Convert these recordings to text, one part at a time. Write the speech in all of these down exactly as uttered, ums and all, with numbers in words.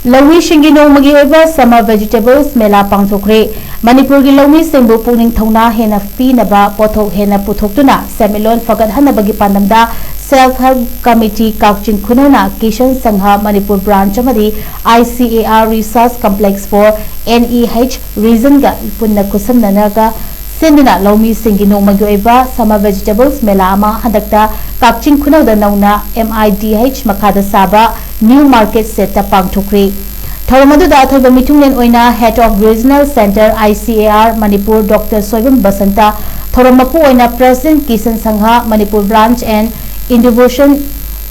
ꯂꯧꯃꯤꯁꯤꯡꯒꯤ ꯅꯣꯡꯃꯒꯤ ꯑꯣꯏꯕ Summer Vegetables ꯃꯦꯂꯥ ꯄꯥꯡꯊꯣꯛꯈ꯭ꯔꯦ꯫ ꯃꯅꯤꯄꯨꯔꯒꯤ ꯂꯧꯃꯤꯁꯤꯡꯕꯨ ꯄꯨꯛꯅꯤꯡ ꯊꯧꯅꯥ ꯍꯦꯟꯅ ꯄꯤꯅꯕ, ꯄꯣꯠꯊꯣꯛ ꯍꯦꯟꯅ ꯄꯨꯊꯣꯛꯇꯨꯅ ꯁꯦꯟꯃꯤꯠꯂꯣꯟ ꯐꯒꯠꯍꯟꯅꯕꯒꯤ ꯄꯥꯟꯗꯝꯗ Self Help Committee ꯀꯛꯆꯤꯡ ꯈꯨꯅꯧꯅ ꯀꯤꯁꯟ ꯁꯪꯘ ꯃꯅꯤꯄꯨꯔ branch ꯑꯃꯗꯤ I C A R Research Complex for N E H Region ꯒ ꯄꯨꯟꯅ ꯈꯨꯠꯁꯝꯅꯔꯒ ꯁꯤꯟꯗꯨꯅ ꯂꯧꯃꯤꯁꯤꯡꯒꯤ ꯅꯣꯡꯃꯒꯤ ꯑꯣꯏꯕ Summer Vegetables ꯃꯦꯂꯥ ꯑꯃ ꯍꯟꯗꯛꯇ ꯀꯛꯆꯤꯡ ꯈꯨꯅꯧꯗ ꯅꯧꯅ M I D H ꯃꯈꯥꯗ ꯁꯥꯕ New Market Shed ꯇ ꯄꯥꯡꯊꯣꯛꯈ꯭ꯔꯦ꯫ ꯊꯧꯔꯝ ꯑꯗꯨꯗ ꯑꯊꯣꯏꯕ ꯃꯤꯊꯨꯡꯂꯦꯟ ꯑꯣꯏꯅ Head of Regional Center I C A R Manipur Doctor Soibam Basanta, ꯊꯧꯔꯝ ꯃꯄꯨ ꯑꯣꯏꯅ President Kisan Sangh Manipur Branch and Individual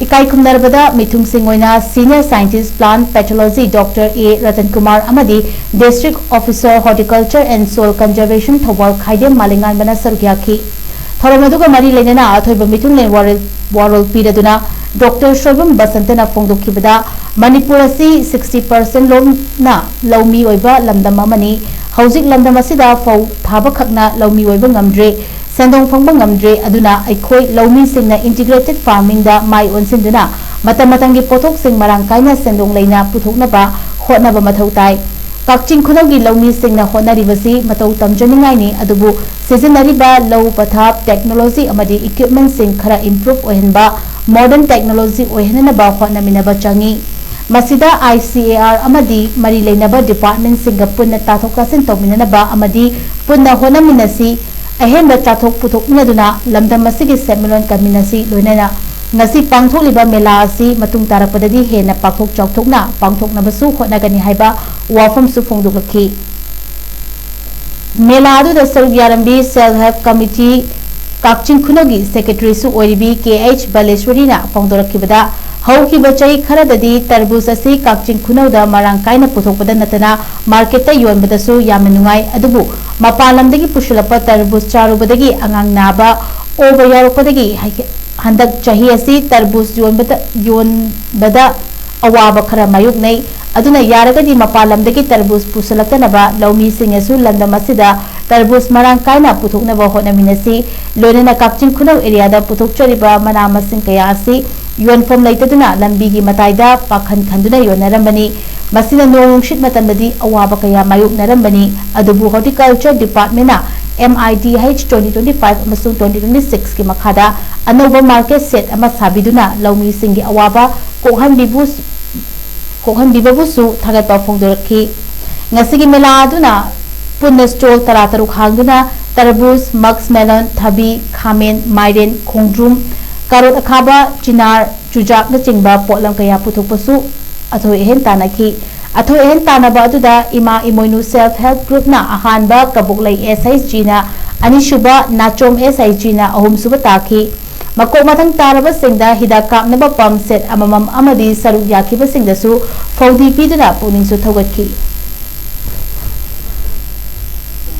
ꯏꯀꯥꯏ ꯈꯨꯝꯅꯔꯕꯗ ꯃꯤꯊꯨꯡꯁꯤꯡ ꯑꯣꯏꯅ Senior Scientist Plant Pathology Doctor A Ratan Kumar ꯑꯃꯗꯤ District Officer Horticulture and Soil Conservation Thoubal ꯈꯥꯏꯗꯦꯝ ꯃꯥꯂꯤꯉꯥꯟꯕꯅ ꯁꯔꯨꯛ ꯌꯥꯈꯤ꯫ ꯊꯧꯔꯝ ꯑꯗꯨꯒ ꯃꯔꯤ ꯂꯩꯅꯅ ꯑꯊꯣꯏꯕ ꯃꯤꯊꯨꯡꯂꯦꯟ ꯋꯥꯔꯣꯜ, ꯋꯥꯔꯣꯜ ꯄꯤꯔꯗꯨꯅ Doctor ꯁꯣꯏꯕꯝ ꯕꯁꯟꯇꯅ ꯐꯣꯡꯗꯣꯛꯈꯤꯕꯗ, ꯃꯅꯤꯄꯨꯔ ꯑꯁꯤ sixty percent ꯂꯣꯝꯅ ꯂꯧꯃꯤ ꯑꯣꯏꯕ ꯂꯝꯗꯝ ꯑꯃꯅꯤ꯫ ꯍꯧꯖꯤꯛ ꯂꯝꯗꯝ ꯑꯁꯤꯗ ꯐꯧ ꯊꯥꯕꯈꯛꯅ ꯂꯧꯃꯤ ꯑꯣꯏꯕ ꯉꯝꯗ꯭ꯔꯦ, ꯁꯦꯟꯗꯣꯡ ꯐꯪꯕ ꯉꯝꯗ꯭ꯔꯦ꯫ ꯑꯗꯨꯅ ꯑꯩꯈꯣꯏ ꯂꯧꯃꯤꯁꯤꯡꯅ Integrated Farming ꯗ ꯃꯥꯏ ꯑꯣꯟꯁꯤꯟꯗꯨꯅ ꯃꯇꯝ ꯃꯇꯝꯒꯤ ꯄꯣꯠꯊꯣꯛꯁꯤꯡ ꯃꯔꯥꯡ ꯀꯥꯏꯅ ꯁꯦꯟꯗꯣꯡ ꯂꯩꯅ ꯄꯨꯊꯣꯛꯅꯕ ꯍꯣꯠꯅꯕ ꯃꯊꯧ ꯇꯥꯏ꯫ ꯀꯛꯆꯤꯡ ꯈꯨꯅꯧꯒꯤ ꯂꯧꯃꯤꯁꯤꯡꯅ ꯍꯣꯠꯅꯔꯤꯕꯁꯤ ꯃꯇꯧ ꯇꯝꯖꯅꯤꯡꯉꯥꯏꯅꯤ, ꯑꯗꯨꯕꯨ ꯁꯤꯖꯤꯟꯅꯔꯤꯕ ꯂꯧ ꯄꯊꯥꯞ, technology ꯑꯃꯗꯤ equipment ꯁꯤꯡ ꯈꯔ improve ꯑꯣꯏꯍꯟꯕ, modern technology ꯑꯣꯏꯍꯟꯅꯕ ꯍꯣꯠꯅꯃꯤꯟꯅꯕ ꯆꯪꯏ꯫ ꯃꯁꯤꯗ I C A R ꯑꯃꯗꯤ ꯃꯔꯤ ꯂꯩꯅꯕ department ꯁꯤꯡꯒ ꯄꯨꯟꯅ ꯇꯥꯊꯣꯛ ꯇꯥꯁꯤꯟ ꯇꯧꯃꯤꯟꯅꯅꯕ ꯑꯃꯗꯤ ꯄꯨꯟꯅ ꯍꯣꯠꯅꯃꯤꯟꯅꯁꯤ꯫ ꯑꯍꯦꯟꯕ ꯆꯥꯊꯣꯛ ꯄꯨꯊꯣꯛꯃꯤꯟꯅꯗꯨꯅ ꯂꯝꯗꯝ ꯑꯁꯤꯒꯤ ꯁꯦꯟꯃꯤꯠꯂꯣꯟ ꯀꯟꯃꯤꯟꯅꯁꯤ꯫ ꯂꯣꯏꯅꯅ ꯉꯁꯤ ꯄꯥꯡꯊꯣꯛꯂꯤꯕ ꯃꯦꯂꯥ ꯑꯁꯤ ꯃꯇꯨꯡ ꯇꯥꯔꯛꯄꯗꯗꯤ ꯍꯦꯟꯅ ꯄꯥꯛꯊꯣꯛ ꯆꯥꯎꯊꯣꯛꯅ ꯄꯥꯡꯊꯣꯛꯅꯕꯁꯨ ꯍꯣꯠꯅꯒꯅꯤ ꯍꯥꯏꯕ ꯋꯥꯐꯝꯁꯨ ꯐꯣꯡꯗꯣꯛꯂꯛꯈꯤ꯫ ꯃꯦꯂꯥ ꯑꯗꯨꯗ ꯁꯔꯨꯛ ꯌꯥꯔꯝꯕꯤ Self Help Committee ꯀꯛꯆꯤꯡ ꯈꯨꯅꯧꯒꯤ Secretary ꯁꯨ ꯑꯣꯏꯔꯤꯕꯤ K H ꯕꯂꯦꯁ꯭ꯋꯔꯤꯅ ꯐꯣꯡꯗꯣꯔꯛꯈꯤꯕꯗ, ꯍꯧꯈꯤꯕ ꯆꯍꯤ ꯈꯔꯗꯗꯤ ꯇꯔꯕꯨꯖ ꯑꯁꯤ ꯀꯛꯆꯤꯡ ꯈꯨꯅꯧꯗ ꯃꯔꯥꯡ ꯀꯥꯏꯅ ꯄꯨꯊꯣꯛꯄꯗ ꯅꯠꯇꯅ market ꯇ ꯌꯣꯟꯕꯗꯁꯨ ꯌꯥꯝꯅ ꯅꯨꯡꯉꯥꯏ꯫ ꯑꯗꯨꯕꯨ ꯃꯄꯥꯟ ꯂꯝꯗꯒꯤ ꯄꯨꯁꯤꯜꯂꯛꯄ ꯇꯔꯕꯨꯖ ꯆꯥꯔꯨꯕꯗꯒꯤ ꯑꯉꯥꯡ ꯅꯥꯕ, ꯑꯣꯕ ꯌꯥꯎꯔꯛꯄꯗꯒꯤ ꯍ-, ꯍꯟꯗꯛ ꯆꯍꯤ ꯑꯁꯤ ꯇꯔꯕꯨꯖ ꯌꯣꯟꯕꯗ, ꯌꯣꯟꯕꯗ ꯑꯋꯥꯕ ꯈꯔ ꯃꯥꯌꯣꯛꯅꯩ꯫ ꯑꯗꯨꯅ ꯌꯥꯔꯒꯗꯤ ꯃꯄꯥꯟ ꯂꯝꯗꯒꯤ ꯇꯔꯕꯨꯖ ꯄꯨꯁꯤꯜꯂꯛꯇꯅꯕ ꯂꯧꯃꯤꯁꯤꯡꯅꯁꯨ ꯂꯝꯗꯝ ꯑꯁꯤꯗ ꯇꯔꯕꯨꯖ ꯃꯔꯥꯡ ꯀꯥꯏꯅ ꯄꯨꯊꯣꯛꯅꯕ ꯍꯣꯠꯅꯃꯤꯟꯅꯁꯤ꯫ ꯂꯣꯏꯅꯅ ꯀꯛꯆꯤꯡ ꯈꯨꯅꯧ area ꯗ ꯄꯨꯊꯣꯛꯆꯔꯤꯕ ꯃꯅꯥ ꯃꯁꯤꯡ ꯀꯌꯥ ꯑꯁꯤ ꯌꯣꯟꯐꯝ ꯂꯩꯇꯗꯨꯅ ꯂꯝꯕꯤꯒꯤ ꯃꯇꯥꯏꯗ ꯄꯥꯈꯟ ꯈꯟꯗꯨꯅ ꯌꯣꯟꯅꯔꯝꯕꯅꯤ꯫ ꯃꯁꯤꯅ ꯅꯣꯡ ꯅꯨꯡꯁꯤꯠ ꯃꯇꯝꯗꯗꯤ ꯑꯋꯥꯕ ꯀꯌꯥ ꯃꯥꯌꯣꯛꯅꯔꯝꯕꯅꯤ꯫ ꯑꯗꯨꯕꯨ Horticulture Department ꯅ M I D H twenty twenty-five ꯑꯃꯁꯨꯡ twenty twenty-six ꯀꯤ ꯃꯈꯥꯗ ꯑꯅꯧꯕ market shed ꯑꯃ ꯁꯥꯕꯤꯗꯨꯅ ꯂꯧꯃꯤꯁꯤꯡꯒꯤ ꯑꯋꯥꯕ ꯀꯣꯛꯍꯟꯕꯤꯕꯨ ꯀꯣꯛꯍꯟꯕꯤꯕꯕꯨꯁꯨ ꯊꯥꯒꯠꯄ ꯐꯣꯡꯗꯣꯔꯛꯈꯤ꯫ ꯉꯁꯤꯒꯤ ꯃꯦꯂꯥ ꯑꯗꯨꯅ ꯄꯨꯟꯅ stall ꯇꯔꯥꯇꯔꯨꯛ ꯍꯥꯡꯗꯨꯅ ꯇꯔꯕꯨꯖ, musk melon, ꯊꯕꯤ, ꯈꯥꯃꯦꯟ, ꯃꯥꯏꯔꯦꯟ, ꯈꯣꯡꯗ꯭ꯔꯨꯝ, ꯀꯥꯔꯣꯠ ꯑꯈꯥꯕ, ꯆꯤꯅꯥꯔ, ꯆꯨꯖꯥꯛꯅꯆꯤꯡꯕ ꯄꯣꯠꯂꯝ ꯀꯌꯥ ꯄꯨꯊꯣꯛꯄꯁꯨ ꯑꯊꯣꯏ ꯑꯍꯦꯟ ꯇꯥꯟꯅꯈꯤ꯫ ꯑꯊꯣꯏ ꯑꯍꯦꯟ ꯇꯥꯟꯅꯕ ꯑꯗꯨꯗ ꯏꯃꯥ ꯏꯃꯣꯏꯅꯨ Self Help Group ꯅ ꯑꯍꯥꯟꯕ, ꯀꯕꯣꯛꯂꯩ S H G ꯅ ꯑꯅꯤꯁꯨꯕ, ꯅꯥꯆꯣꯝ S H G ꯅ ꯑꯍꯨꯝꯁꯨꯕ ꯇꯥꯈꯤ꯫ ꯃꯀꯣꯛ ꯃꯊꯪ ꯇꯥꯔꯕꯁꯤꯡꯗ ꯍꯤꯗꯥꯛ ꯀꯥꯞꯅꯕ pump set ꯑꯃꯃꯝ ꯑꯃꯗꯤ ꯁꯔꯨꯛ ꯌꯥꯈꯤꯕꯁꯤꯡꯗꯁꯨ ꯐꯧꯗꯤ ꯄꯤꯗꯨꯅ ꯄꯨꯛꯅꯤꯡꯁꯨ ꯊꯧꯒꯠꯈꯤ꯫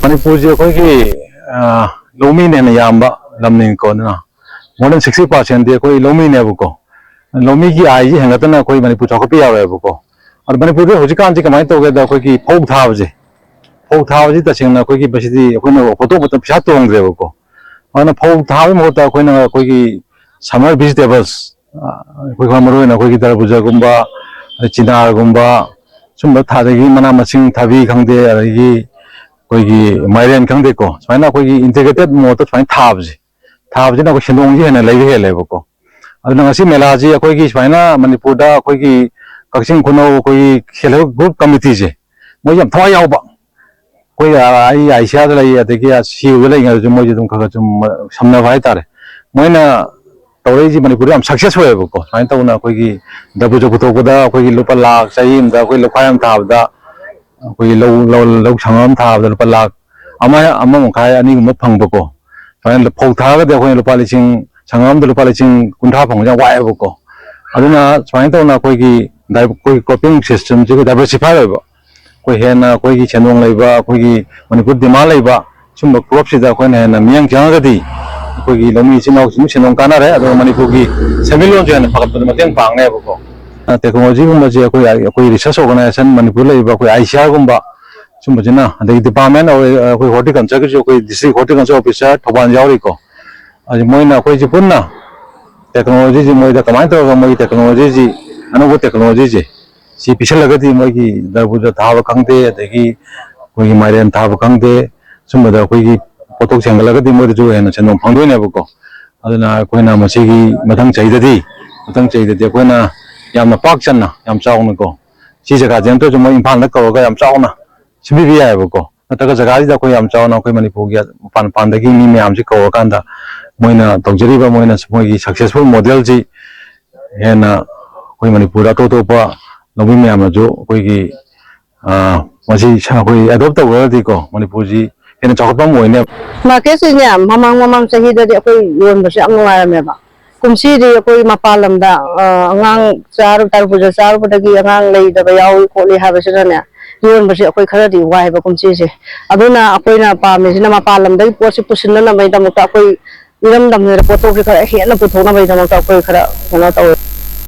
ꯃꯅꯤꯄꯨꯔꯁꯦ ꯑꯩꯈꯣꯏꯒꯤ, ꯑ, ꯂꯧꯃꯤꯅ ꯍꯦꯟꯅ ꯌꯥꯝꯕ ꯂꯝꯅꯤꯀꯣ꯫ ꯑꯗꯨꯅ more than sixty percent ꯗꯤ ꯑꯩꯈꯣꯏ ꯂꯧꯃꯤꯅꯦꯕꯀꯣ꯫ ꯂꯧꯃꯤꯒꯤ ꯑꯥꯏꯁꯤ ꯍꯦꯟꯒꯠꯇꯅ ꯑꯩꯈꯣꯏ ꯃꯅꯤꯄꯨꯔ ꯆꯥꯎꯈꯠꯄ ꯌꯥꯔꯣꯏꯕꯀꯣ꯫ ꯑꯗꯣ ꯃꯅꯤꯄꯨꯔꯗ ꯍꯧꯖꯤꯛꯀꯥꯟꯁꯤ ꯀꯃꯥꯏꯅ ꯇꯧꯒꯦꯗ, ꯑꯩꯈꯣꯏꯒꯤ ꯐꯧ ꯊꯥꯕꯁꯦ, ꯐꯧ ꯊꯥꯕꯁꯤ ꯇꯁꯦꯡꯅ ꯑꯩꯈꯣꯏꯒꯤ ꯃꯁꯤꯗꯤ ꯑꯩꯈꯣꯏꯅ ꯄꯣꯠꯊꯣꯛ ꯃꯇꯝ ꯄꯩꯁꯥ ꯇꯣꯡꯗ꯭ꯔꯦꯕꯀꯣ꯫ ꯑꯗꯨꯅ ꯐꯧ ꯊꯥꯕꯒꯤ ꯃꯍꯨꯠꯇ ꯑꯩꯈꯣꯏꯅ ꯑꯩꯈꯣꯏꯒꯤ summer vegetables, ꯑ, ꯑꯩꯈꯣꯏ ꯈ꯭ꯋꯥꯏ ꯃꯔꯨꯑꯣꯏꯅ ꯑꯩꯈꯣꯏꯒꯤ ꯇꯔꯕꯨꯖꯒꯨꯝꯕ, ꯑꯗꯩ ꯆꯤꯅꯥꯔꯒꯨꯝꯕ, ꯁꯨꯝꯕ ꯊꯥꯗꯒꯤ ꯃꯅꯥ ꯃꯁꯤꯡ, ꯊꯕꯤ ꯈꯪꯗꯦ, ꯑꯗꯒꯤ ꯑꯩꯈꯣꯏꯒꯤ ꯃꯥꯏꯔꯦꯟ ꯈꯪꯗꯦꯀꯣ, ꯁꯨꯃꯥꯏꯅ ꯑꯩꯈꯣꯏꯒꯤ integrated mode ꯇ ꯁꯨꯃꯥꯏꯅ ꯊꯥꯕꯁꯦ, ꯊꯥꯕꯁꯤꯅ ꯑꯩꯈꯣꯏ ꯁꯦꯟꯗꯣꯡꯁꯤ ꯍꯦꯟꯅ ꯂꯩꯕ ꯍꯦꯜꯂꯦꯕꯀꯣ꯫ ꯑꯗꯨꯅ ꯉꯁꯤ ꯃꯦꯂꯥꯁꯤ ꯑꯩꯈꯣꯏꯒꯤ ꯁꯨꯃꯥꯏꯅ ꯃꯅꯤꯄꯨꯔꯗ ꯑꯩꯈꯣꯏꯒꯤ ꯀꯛꯆꯤꯡ ꯈꯨꯅꯧ, ꯑꯩꯈꯣꯏꯒꯤ Self Help Group Committee ꯁꯦ, ꯃꯣꯏ ꯌꯥꯝ ꯊꯋꯥꯏ ꯌꯥꯎꯕ꯫ ꯑꯩꯈꯣꯏ, ꯑ, ꯑꯩ ꯑꯥꯏꯁꯤꯌꯥꯗ ꯂꯩ, ꯑꯗꯒꯤ ꯁꯤꯌꯨꯗ ꯂꯩꯔꯤꯉꯩꯗꯁꯨ ꯃꯣꯏꯁꯦ ꯑꯗꯨꯝ ꯈꯔ ꯈꯔ ꯁꯨꯝ ꯁꯝꯅꯕ ꯍꯥꯏꯇꯥꯔꯦ꯫ ꯃꯣꯏꯅ ꯇꯧꯔꯛꯏꯁꯤ ꯃꯅꯤꯄꯨꯔꯗ ꯌꯥꯝ success ꯑꯣꯏꯌꯦꯕꯀꯣ꯫ ꯁꯨꯃꯥꯏꯅ ꯇꯧꯅ ꯑꯩꯈꯣꯏꯒꯤ ꯇꯔꯕꯨꯖ ꯄꯨꯊꯣꯛꯄꯗ ꯑꯩꯈꯣꯏꯒꯤ ꯂꯨꯄꯥ ꯂꯥꯈ ꯆꯍꯤ ꯑꯃꯗ ꯑꯩꯈꯣꯏ ꯂꯧꯈꯥꯏ ꯑꯃ ꯊꯥꯕꯗ, ꯑꯩꯈꯣꯏꯒꯤ ꯂꯧ, ꯂꯧ, ꯂꯧ ꯁꯪꯉꯝ ꯑꯃ ꯊꯥꯕꯗ ꯂꯨꯄꯥ ꯂꯥꯈ ꯑꯃ, ꯑꯃ ꯃꯈꯥꯏ, ꯑꯅꯤꯒꯨꯝꯕ ꯐꯪꯕꯀꯣ꯫ ꯁꯨꯃꯥꯏꯅ ꯐꯧ ꯊꯥꯔꯒꯗꯤ ꯑꯩꯈꯣꯏꯅ ꯂꯨꯄꯥ ꯂꯤꯁꯤꯡ, ꯁꯪꯉꯝ ꯑꯃꯗ ꯂꯨꯄꯥ ꯂꯤꯁꯤꯡ ꯀꯨꯟꯊ꯭ꯔꯥ ꯐꯪꯕꯁꯦ ꯌꯥꯝ ꯋꯥꯏꯑꯦꯕꯀꯣ꯫ ꯑꯗꯨꯅ ꯁꯨꯃꯥꯏꯅ ꯇꯧꯅ ꯑꯩꯈꯣꯏꯒꯤ ꯗꯥꯏ-, ꯑꯩꯈꯣꯏꯒꯤ cropping system ꯁꯤꯒ diversify ꯑꯣꯏꯕ, ꯑꯩꯈꯣꯏ ꯍꯦꯟꯅ ꯑꯩꯈꯣꯏꯒꯤ ꯁꯦꯟꯗꯣꯡ ꯂꯩꯕ, ꯑꯩꯈꯣꯏꯒꯤ ꯃꯅꯤꯄꯨꯔ demand ꯂꯩꯕ ꯁꯨꯝꯕ crop ꯁꯤꯗ ꯑꯩꯈꯣꯏꯅ ꯍꯦꯟꯅ ꯃꯤꯠꯌꯦꯡ ꯆꯪꯉꯒꯗꯤ ꯑꯩꯈꯣꯏꯒꯤ ꯂꯧꯃꯤ ꯏꯆꯤꯟ ꯏꯅꯥꯎꯁꯤꯡ ꯁꯦꯟꯗꯣꯡ ꯀꯥꯟꯅꯔꯦ, ꯑꯗꯨꯒ ꯃꯅꯤꯄꯨꯔꯒꯤ ꯁꯦꯟꯃꯤꯠꯂꯣꯟꯁꯨ ꯍꯦꯟꯅ ꯐꯒꯠꯄꯗ ꯃꯇꯦꯡ ꯄꯥꯡꯅꯦꯕꯀꯣ꯫ ꯑ, technology ꯒꯨꯝꯕꯁꯦ ꯑꯩꯈꯣꯏ, ꯑꯩꯈꯣꯏ research organisation ꯃꯅꯤꯄꯨꯔ ꯂꯩꯔꯤꯕ ꯑꯩꯈꯣꯏ ꯑꯥꯏꯁꯤꯌꯥꯔꯒꯨꯝꯕ ꯁꯨꯝꯕꯁꯤꯅ, ꯑꯗꯒꯤ department ꯑꯣꯏ-, ꯑꯩꯈꯣꯏ horticulture ꯒꯤꯁꯨ ꯑꯩꯈꯣꯏ district horticulture officer ꯊꯧꯕꯥꯜ ꯌꯥꯎꯔꯤꯀꯣ꯫ ꯑꯗꯨ ꯃꯣꯏꯅ ꯑꯩꯈꯣꯏꯁꯦ ꯄꯨꯟꯅ technology ꯁꯤ ꯃꯣꯏꯗ ꯀꯃꯥꯏꯅ ꯇꯧꯔꯒ ꯃꯣꯏꯒꯤ technology ꯁꯤ, ꯑꯅꯧꯕ technology ꯁꯦ ꯁꯤ ꯄꯤꯁꯜꯂꯒꯗꯤ ꯃꯣꯏꯒꯤ ꯇꯔꯕꯨꯖ ꯊꯥꯕ ꯈꯪꯗꯦ, ꯑꯗꯒꯤ ꯑꯩꯈꯣꯏꯒꯤ ꯃꯥꯏꯔꯦꯟ ꯊꯥꯕ ꯈꯪꯗꯦ, ꯁꯨꯝꯕꯗ ꯑꯩꯈꯣꯏꯒꯤ ꯄꯣꯠꯊꯣꯛ ꯍꯦꯟꯒꯠꯂꯒꯗꯤ ꯃꯣꯏꯗꯁꯨ ꯍꯦꯟꯅ ꯁꯦꯟꯗꯣꯡ ꯐꯪꯗꯣꯏꯅꯦꯕꯀꯣ꯫ ꯑꯗꯨꯅ ꯑꯩꯈꯣꯏꯅ ꯃꯁꯤꯒꯤ ꯃꯊꯪ ꯆꯍꯤꯗꯗꯤ, ꯃꯊꯪ ꯆꯍꯤꯗꯗꯤ ꯑꯩꯈꯣꯏꯅ ꯌꯥꯝꯅ ꯄꯥꯛ ꯆꯟꯅ, ꯌꯥꯝ ꯆꯥꯎꯅꯀꯣ, ꯁꯤ ꯖꯒꯥꯁꯦ ꯅꯠꯇ꯭ꯔꯁꯨ ꯃꯣꯏ ꯏꯝꯐꯥꯜꯗ ꯀꯧꯔꯒ ꯌꯥꯝ ꯆꯥꯎꯅ ꯁꯤꯟꯕꯤꯕ ꯌꯥꯏꯑꯕꯀꯣ꯫ ꯅꯠꯇ꯭ꯔꯒ ꯖꯒꯥꯁꯤꯗ ꯑꯩꯈꯣꯏ ꯌꯥꯝ ꯆꯥꯎꯅ ꯑꯩꯈꯣꯏ ꯃꯅꯤꯄꯨꯔꯒꯤ ꯃꯄꯥꯟ ꯃꯄꯥꯟꯗꯒꯤ ꯃꯤ ꯃꯌꯥꯝꯁꯤ ꯀꯧꯔꯀꯥꯟꯗ ꯃꯣꯏꯅ ꯇꯧꯖꯔꯤꯕ, ꯃꯣꯏꯅ ꯃꯣꯏꯒꯤ ꯁꯛꯁꯦꯁꯐꯨꯜ ꯃꯣꯗꯦꯜꯁꯤ ꯍꯦꯟꯅ ꯑꯩꯈꯣꯏ ꯃꯅꯤꯄꯨꯔꯗ ꯑꯇꯣꯞ ꯑꯇꯣꯞꯄ ꯂꯧꯃꯤ ꯃꯌꯥꯝꯅꯁꯨ ꯑꯩꯈꯣꯏꯒꯤ, ꯑ, ꯃꯁꯤ ꯑꯩꯈꯣꯏ ꯑꯦꯗꯣꯞ ꯇꯧꯈ꯭ꯔꯒꯗꯤꯀꯣ, ꯃꯅꯤꯄꯨꯔꯁꯤ ꯍꯦꯟꯅ ꯆꯥꯎꯈꯠꯄ ꯑꯃ ꯑꯣꯏꯅꯦꯕ꯫ ꯃꯥꯔꯀꯦꯠꯁꯤꯅꯦ, ꯃꯃꯥꯡ ꯃꯃꯥꯡ ꯆꯍꯤꯗꯗꯤ ꯑꯩꯈꯣꯏ ꯌꯣꯟꯕꯁꯦ ꯌꯥꯝ ꯅꯨꯡꯉꯥꯏꯔꯝꯃꯦꯕ꯫ ꯀꯨꯝꯁꯤꯗꯤ ꯑꯩꯈꯣꯏ ꯃꯄꯥꯟ ꯂꯝꯗ, ꯑ, ꯑꯉꯥꯡ ꯆꯥꯔꯨ-, ꯇꯔꯕꯨꯖ ꯆꯥꯔꯨꯕꯗꯒꯤ ꯑꯉꯥꯡ ꯂꯩꯗꯕ ꯌꯥꯎꯏ ꯈꯣꯠꯂꯤ ꯍꯥꯏꯕꯁꯤꯅꯅꯦ, ꯌꯣꯟꯕꯁꯦ ꯑꯩꯈꯣꯏ ꯈꯔꯗꯤ ꯋꯥꯏꯕ ꯀꯨꯝꯁꯤꯁꯦ꯫ ꯑꯗꯨꯅ ꯑꯩꯈꯣꯏꯅ ꯄꯥꯝꯃꯤꯁꯤꯅ ꯃꯄꯥꯟ ꯂꯝꯗꯒꯤ ꯄꯣꯠꯁꯤ ꯄꯨꯁꯤꯟꯅꯅꯕꯒꯤꯗꯃꯛꯇ ꯑꯩꯈꯣꯏ ꯏꯔꯝꯗꯝꯁꯤꯗ ꯄꯣꯠꯊꯣꯛꯁꯤ ꯈꯔ ꯍꯦꯟꯅ ꯄꯨꯊꯣꯛꯅꯕꯒꯤꯗꯃꯛꯇ ꯑꯩꯈꯣꯏ ꯈꯔ ꯀꯩꯅꯣ ꯇꯧꯋꯦ꯫